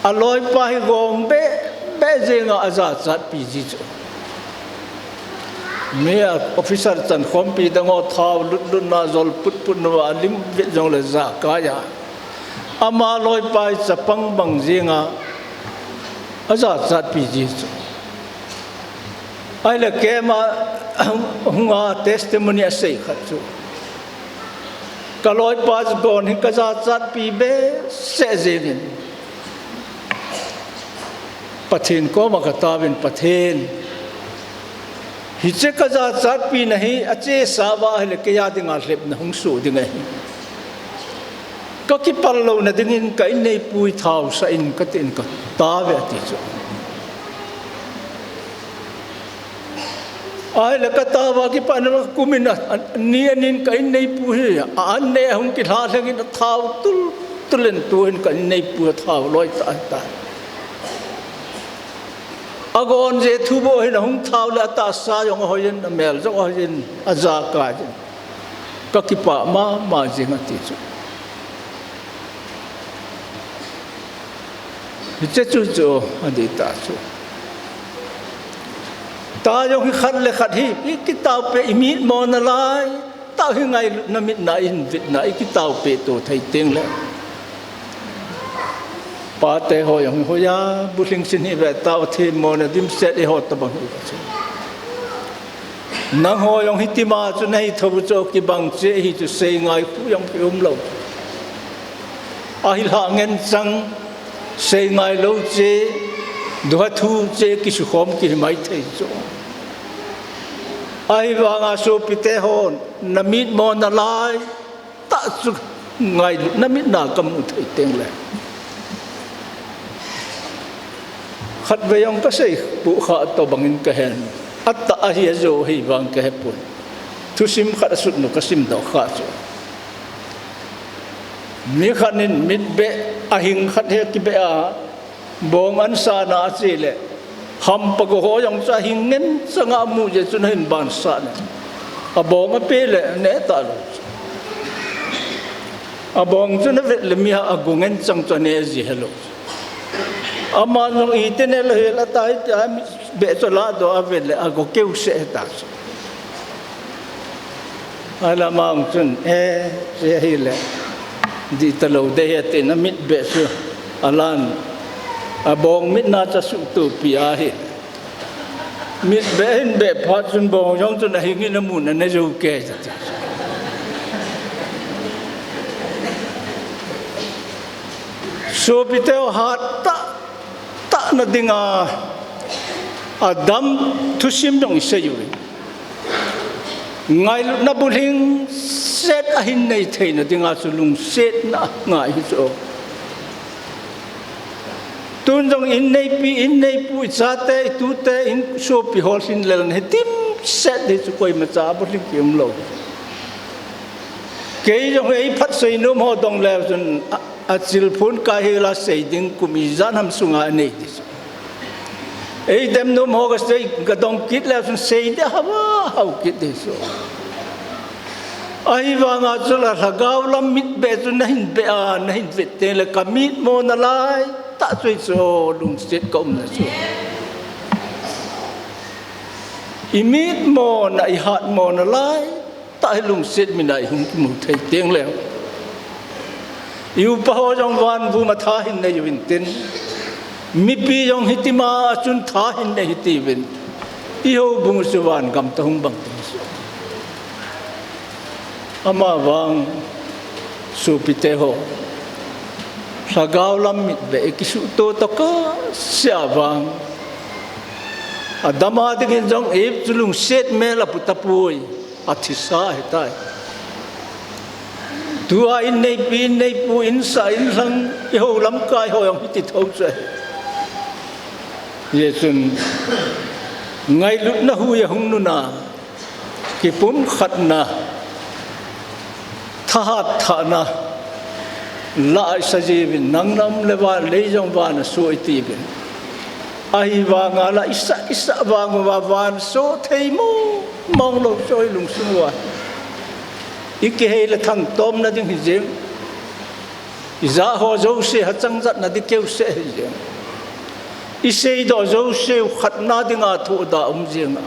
aloipa hi gong behbeh jenga ajachatpi ji chu. Mi a officer chankhompi dang ho thao lutlutna, jol putputna uva alim vet jongle jakai a, ama loipa hi chapang bang jenga ajachatpi ji chu. Ahile camp a hunga testimony asei khat chu, kaloipa chu don hi kajachatpi behseh jengin, Pathen koma kataovin, Pathen, hiche kajachatpina hi achesa uva ahile keiya dinga lhepna hung soh ding ahi. Kakipal louna dingin ka inneipui thaosah in katin kataove ati chu. Ahile kataova kipatna kumin a, a, ni anin ka inneipu hi, a, an neh ahung kilha lhengin athao tultul in tuhin ka inneipu athao loi tah tah. Agon je thuboh hin ahung thao le atahsa jong ahoiyin, amel jong ahoiyin, ajakai jin. Kakipah mama jing ati chu. Hiche chu chu adih tah chu. Tah jong hi khat le khat hi, i kitaopeh, i mitmo nalai tah hi ngailutna mitna, i hinvetna, i kitaopeh to thei tengle, pate ho jong hi hoiya bulhingse hih uve, tao themmona dimset eiho tobang hi chu. Nangho jong hitima chu nahi thou u chu kibang cheh ahi chu, seingai khu jong kiumlou. Ahilhah ngen chang, seingai lou cheh, duha thu cheh kisukhom kihi maithei chu. Ahivanga sopite ho, namitmo nalai tah chu ngailutna mitna kamu thei tengle, khatvei jong kasei pukha tobangin kahen, atah ahi ajo ahi vang kahepon. Thusim khat asutnu kasimdoh kha chu, mi khat in mitbeh ahing khat hi kibeh a, bong ansahna ache le, hampa go ho jong chu ahing ngen changa amu jeh chun ahin bansah in, abong apeh le neh talou chu. Abong chu navet le mi ha ago ngen chang chu ane ji helou. Ama jong iti ne lou hel atai tia mi beh chu ladoh a vet le ago keu se ta chu. Alamang chun, eh, se hile. Di talou de he te na mit beh chu. Alan. Abong mit na cha su tu pi ahi. Mit beh hin beh phat chun bong jong chun ahing in amun ane jou ke cha ti. Sopite ho hat tah tah na dinga, adam thusim jong isei uve. Ngailutna bulhing set ahin nei theina dinga chu lungsetna ngai hi chu. Tun jong inneipi, inneipu, ichate, itute, insopi hol hin lel na hi dimset hi chu koima cha bulhing kium lou. Kei jong hi phat sei nom ho dong leu chun a, achil phun ka hi la sei ding kum ijat ham sunga nei ti chu. Ei dem nom ho ka sei ka dong kit leu chun sei de hawa hau kit ti chu. Ahivanga chu la lhagao lam mit beh chu nahin beh a, nahin vet te le ka mit mo na lai tah chu chu lungset ka um na chu. I mit mo na i hat mo na lai tah hi lungset mina i hung kimu thei teng leu. I upa ho jong van bu ma tha hin nei uvin tin. Mipi jong hiti ma chun tha hin nei hiti uvin. I houbung chu van gam ta hung bang tin chu. Ama vang sopite ho. Lhagao lam mit beh i kisuto to ka sia vang. Adam a dingin jong Eve chu lungset mel apu tapoi. Athisa ahitai. Tua inneipi, inneipu, insa, inlhang, i ho lamkai ho jong hiti tho chu ahi. Jeh chun ngailutna hui ahung nuna, kipumkhatna, thahat thahna, la isa jiuvin, nang na um le van, lei jong van a soi tiuvin. Ahivanga la isa, isa vang uva van so thei mo, mong lou chu i lungsung uva. I kihei le thangtomna ding hi jeng. I ja ho jouse hachang jatna ding keu se hi jeng. I seidoh jouse u khatna dinga thohda um jeng a.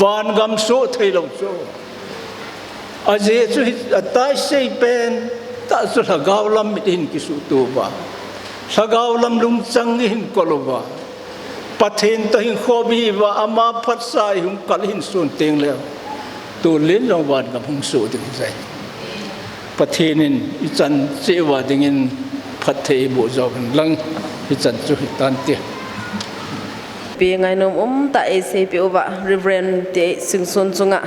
Van gam so thei lou chu. Ajeh chu hi, atai sei pen tah chu lhagao lam mit hin kisuto uva. Lhagao lam lungchang hin kol uva. Pathen toh hin khom hi uva, ama phatsa i hung kal hin sun teng leu. Tulen jong van gam hung so ding jai. Pathen in i chan cheh uva dingin phatthei boh jo hen lang hichan chu hitan ti. Pi ngainom um tah ei seipeh uva Reverend T. Singson chunga,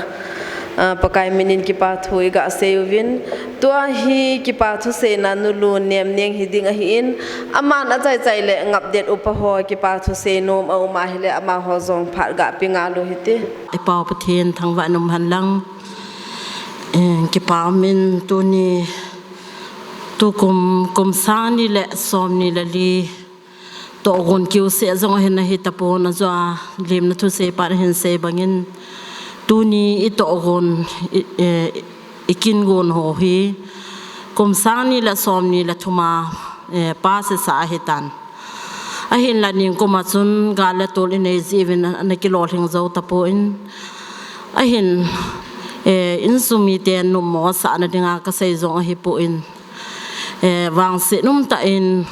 ah, Pakai minin kipa thu i ga sei uvin. Tua hi kipa thuseina Nulu Nemneng hi ding ahin, aman achaichai le ngapdet upa ho kipa thusei nom a um ahile amaho jong phat ga pe ngal u hite. I Pau Pathen thangvah in um hen lang. Eh, kipa min tuni tukum, kum sang ni le som ni le li tohgon kiuseh jong ahin ahi tapon, ajeh a lemna thusei pan ahin sei bangin, tuni i tohgon, i, eh, i kin gon ho hi kum sang ni le som ni le thum a, eh, pass isa ahitan. Ahinla ningkum a chun gal le tol i nei jiuvin ana kilolhing jou tapon. Ahin, eh, insung mite nommo sahna dinga ka sei jong ahipon. Eh, vangset umtah in,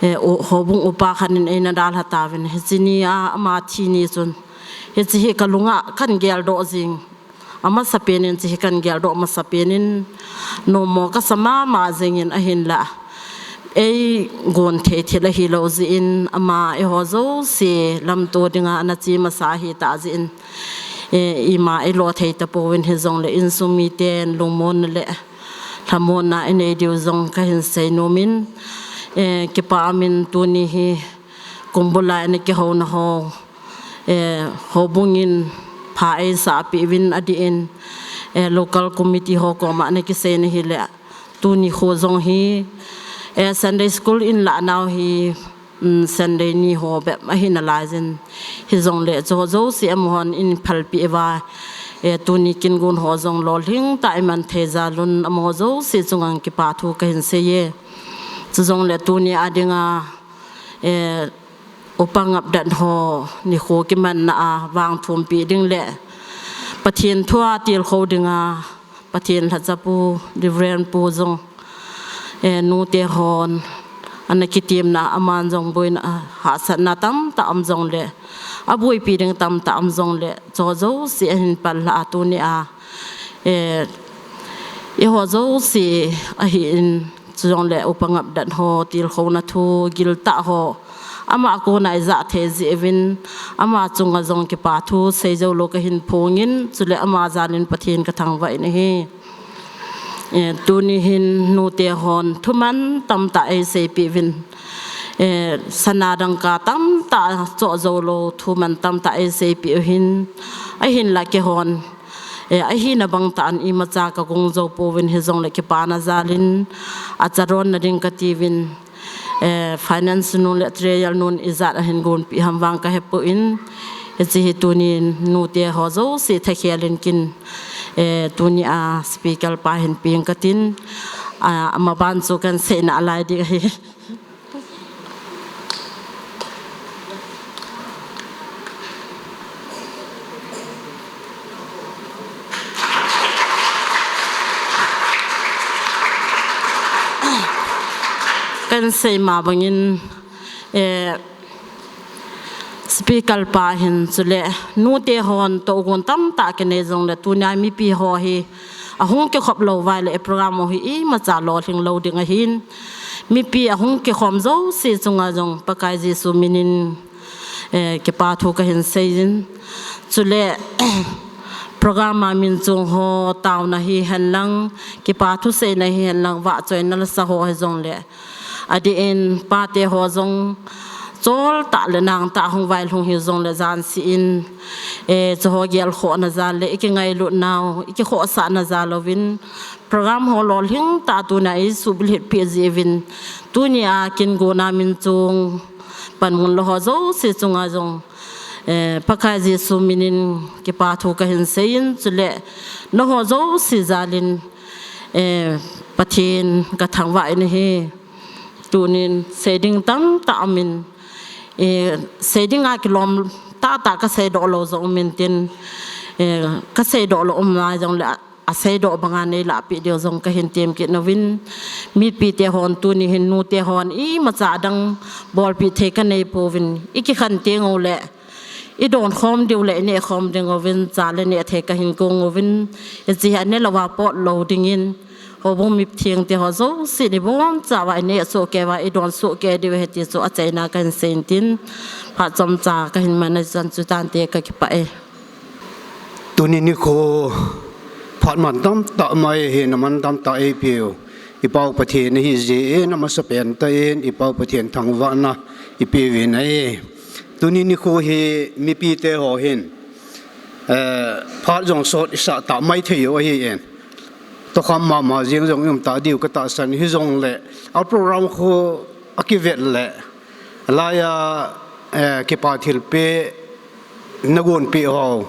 eh, u, houbung upa khat in eina dalha tauvin. Hiche ni a ama thi ni chun, hiche hi ka lunga kan geldoh jing. Amasapen in hiche hi kan geldoh masapen in, nommo kasa mama jingin ahinla. Eigon thei thil ahilou jeh in ama eiho jouse lamto dinga ana che masa ahitah jeh in, eh, ima eilo thei tapouvin hijongle insung miten lungmonna le lhamonna inei diu jong kahin sei nomin, eh, kipa min tuni hi kumbul a ina kihouna ho, eh, houbung in pha eisah peh uvin adih in, eh, local committee ho koma ina kiseina hile tuni kho jong hi, eh, Sunday school in lah nau hi, um, Sunday ni ho bep ahi nalaijin. Hijongle chuho jouse amahon eiphalpeh uva, eh, tuni kin gon ho jong lolhing tah a i man thei jal un, amaho jouse chunga kipa thu kahin sei e. Chujongle tuni a dinga, eh, upa ngapdat ho nikho kimanna a vangthumpi ding le Pathen thu a tilkhou dinga Pathen lhacha pu, Reverend pu jong, eh, nute hon ana kitemna, aman jong boina, hahsatna tamtah um jongle, aboipi ding tamtah um jongle, chuho jouse ahin pal lha a tuni a, eh, eiho jouse ahin, chujongle upa ngapdat ho tilkhouna thu giltah ho, ama kona i jah thei jeh uvin, ama chunga jong kipa thu sei jou lou kahin phongin, chule ama jal in Pathen kathangvah in ahi. Eh, tuni hin nute hon thuman tamtah eiseipeh uvin, eh, sana dangka tamtah choh jou lou thuman tamtah eiseipeh u hin, ahinla keihon, eh, ahina bang tah in imacha kagong jou pouvin, hijongle kipana jal in, achadoh na ding kati uvin, eh, finance nun le treasurer nun ijat ahin gonpeh ham vang kahepoi, hiche hi tuni nute ho jouse thakhel in kin, eh, tuni a speaker pa hin peng katin, ah, amaban chu kahin seina lai ding ahi. Kahin sei ma bangin, eh, speaker pa hin chule nute hon tohgon tamtah kinei jongle tunia mipi ho hi ahung kikhop lou uva ahile program ho hi imacha lolhing lou ding ahin. Mipi ahung kikhom jouse chunga jong Pakai Jesu minin, eh, kipa thu kahin seijin. Chule program a min chung ho taona hihen lang, kipa thuseina hihen lang, vahchoina lasa ho hijongle, adeh in pate ho jong chol tah le nang tah hung vailhung hijongle jan seh in, eh, chuho gelkhohna jal le ikingailutnau, ikikhohsahna jal uvin, program ho lolhing tah a tunia eisuhbulhit peh jeh uvin, tunia kin gona min chung panmun lou ho jouse chunga jong, eh, Pakai Jesu minin kipa thu kahin seiyin, chule nangho jouse jal in, eh, Pathen kathangvah in ahi. Tunin seiding tamtah umin, eh, seiding a kilom tahtah kaseidoh lou jong umin tin, eh, kaseidoh lou um lai jongle, aseidoh banga neilahpeh diu jong kahin temkit nauvin, mipite hon tuni hin nute hon imacha adang bolpeh thei kanei pouvin, ikikhen tengule idon khom diu le ineh khom ding uvin, cha le neh thei kahin kong uvin, hiche hi aneh louva pot lou dingin, houbung mithengte ho jouse in ibonchauva ineh sohkei uva idon sohkei diu ahi ti chu achaina kahin seiyin tin, phat chomcha kahin man a, chan chu tante, kakipah e. Tuni nikho phat man tamtah mai hi, na man tamtah eipeu i Pau Pathen ahi jeh in, amasapen tah in i Pau Pathen thangvahna ipeuvin ahi. Tuni nikho hi mipite ho hin, eh, phat jong sot isah tah mai thei u ahin, tokham mama jeng jong i um tah diu katahsan, hijongle a program khu akivet le, laiya, eh, kipa thilpeh nagonpeh ho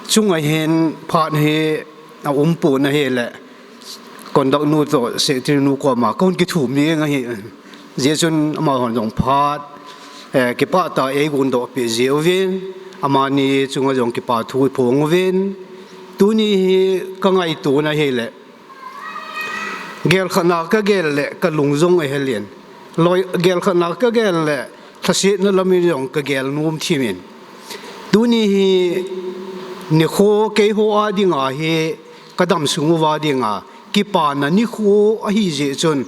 chunga hin phat hi aumpon ahile, conductor nu toh secretary nu koma kahung kithum jeng ahi. Hijeh chun amahon jong phat, eh, kipah tah a eigondoh peh jeh uvin, amani chunga jong kipa thu iphong uvin, tuni hi kangaitona ahile, gelkhatna kagel le kalung jong ahel in, loi, gelkhatna kagel le lhasetna lamin jong kagel nom thim in, tuni hi nikho keiho a dinga hi kadam sung uva dinga kipana nikho ahi jeh chun,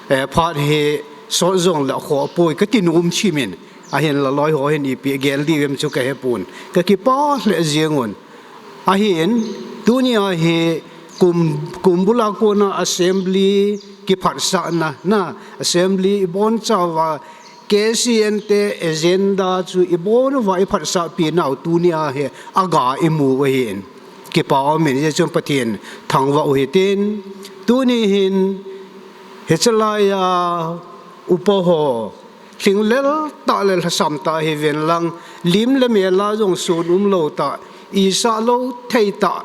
eh, phat hi sot jongle akhoh poi kati nom thim in, ahinla loi ho hin ipi gel diu vem chu kahepon, kakipah lheh jeng un. Ahin, tunia hi kum, kum bula kona assembly kiphatsahna, na, assembly ibonchauva, K C N te agenda chu ibon uva iphatsahpi nau tunia hi aga imu u ahin, kipa umin, hijeh chun Pathen thangvah u hitin, tuni hin hiche laiya upa ho, lhinglel tah le lhasam tah hiven lang, lim le mel a jong sun umlou tah, isah lou thei tah,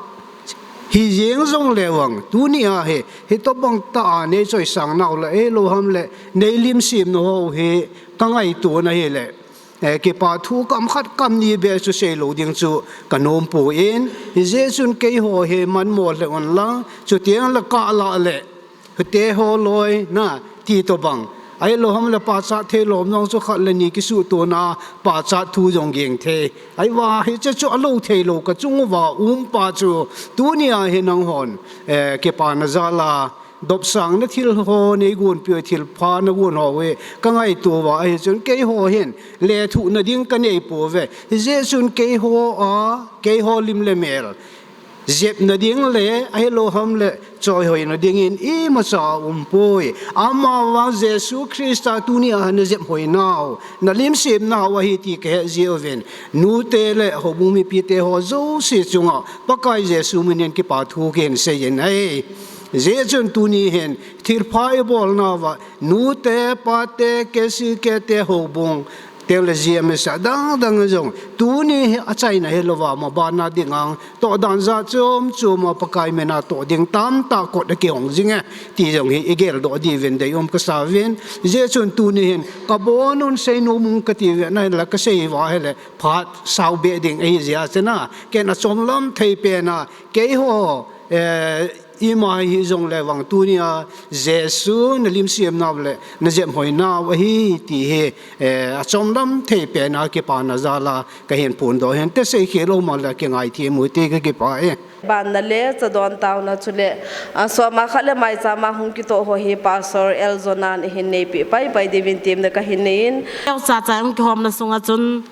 Hijeng jongle vang, tuni a hi, hitobang tah a neichoisang nau le, ahilouham le, neilimsem nau ho hi, kangaito na hile, eh, kipa thu kam khat kam ni beh chu seilou ding chu kanom poi, hijeh chun keiho hi manmo lheh un lang, chuteng le kalah le, hute ho loi na ti tobang. Ahilouham le pachat thei lom jong chu khat le ni kisuhto na pachat thu jong geng thei. Ahivang hiche chu alou theilou kachung uva um pa chu tuni a hi nanghon, eh, kipana jal a dopsang na thil ho neigonpeh u thilpha nagon ho hi kangaito uva ahi chun keiho hin lethuh na ding kanei pouve. Hijeh chun keiho a, keiho lim le mel jep na ding le, ahilouham le, choihoi na dingin imacha umpoi. Amavang Jesu Christa tuni a najep hoi nau, nalimsem nau ahi ti kahet jeh uvin. Nute le houbung mipite ho jouse chunga, Pakai Jesu minin kipa thu kahin seiyin ahi. Hijeh chun tuni hin, thilpha ibol nauva, nute, pate, KCK te houbung, Theology a misa dang dang jong, tuni hi achaina hilouva, mabanna ding ang, tohdan jat chom chom a Pakai mina toh ding tamtah kot akihong jinge, ti jong hi igeldoh diuvin deium kasauvin, hijeh chun tuni hin, kabonun seinom ung katiuvin, ahinla kasei uva ahile, phat sao beh ding ahi jeh a chun a, ken achomlam thei pen a, keiho, eh, ima hijongle vang tuni a, Jesu nalimsem nau le, najep hoi nau ahi ti hi, eh, achomlam thei pen a kipana jal a kahin phondoh hin, te seikhel um a le kingaithem u ti kakipah e. Banna le chadon taona chule, a, soma khat le maichama hung kitoh ho hi Pastor L. Jonan ihin neipeh paipai diuvin temna kahin neiyin. Chacha hung kihomna sunga chun,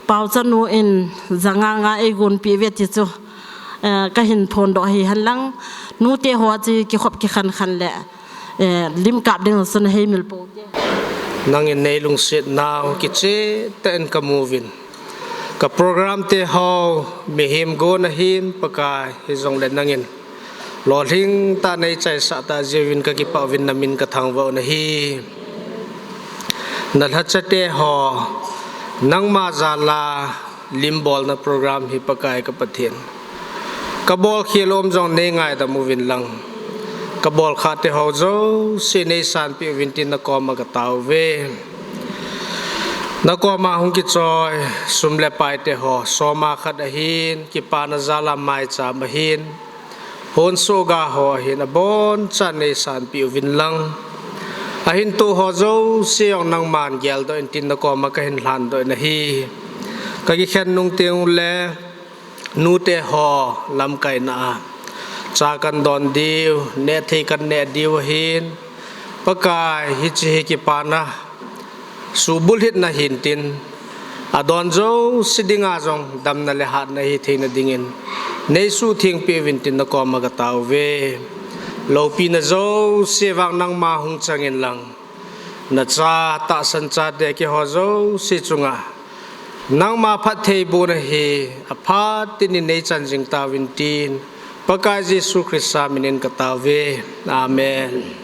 Paochanu in janga nga eigonpeh uve ti chu, eh, kahin phondoh hi henlang, nute ho chu kikhop kikhan khan le, eh, lim kap ding chun heimil pou te. Nangin neilungset nau kicheh tah in kamuvin. Ka program te ho mihem gon ahin Pakai hijongle nangin lolhing tah neichaisah tah jiuvin kakipah uvin namin kathangvah u ahi. Nalhacha te ho nangma jal a limbolna program hi Pakai ka Pathen. Kabol khel um jong neingaidam uvin lang. Kabol khah te ho jouse neisanpeh uvin tin nakoma kataove. Nakoma hung kichoi sum le pai te ho soma khat ahin, kipana jal a maicham ahin, hon sohga ho ahin abonchan neisanpeh uvin lang. Ahin toh ho jouse jong nangman geldoh in tin nakoma kahin lhandoh in ahi. Kakikhen nung teng ule, nute ho lamkaina a, cha kan don diu, nehthei kan neh diu ahin, Pakai hiche hi kipana suhbulhitna hintin, adon jouse dinga jong damna le hatna hitheina dingin, neisuhthengpeh uvin tin nakoma kataove. Loupina jouse vang nangma hung changin lang. Nacha tahsan chate keiho jouse chunga nangma phattheibohna hi aphat tinin neichan jing tauvin tin, Pakai Jesu Christa minin kataove. Amen.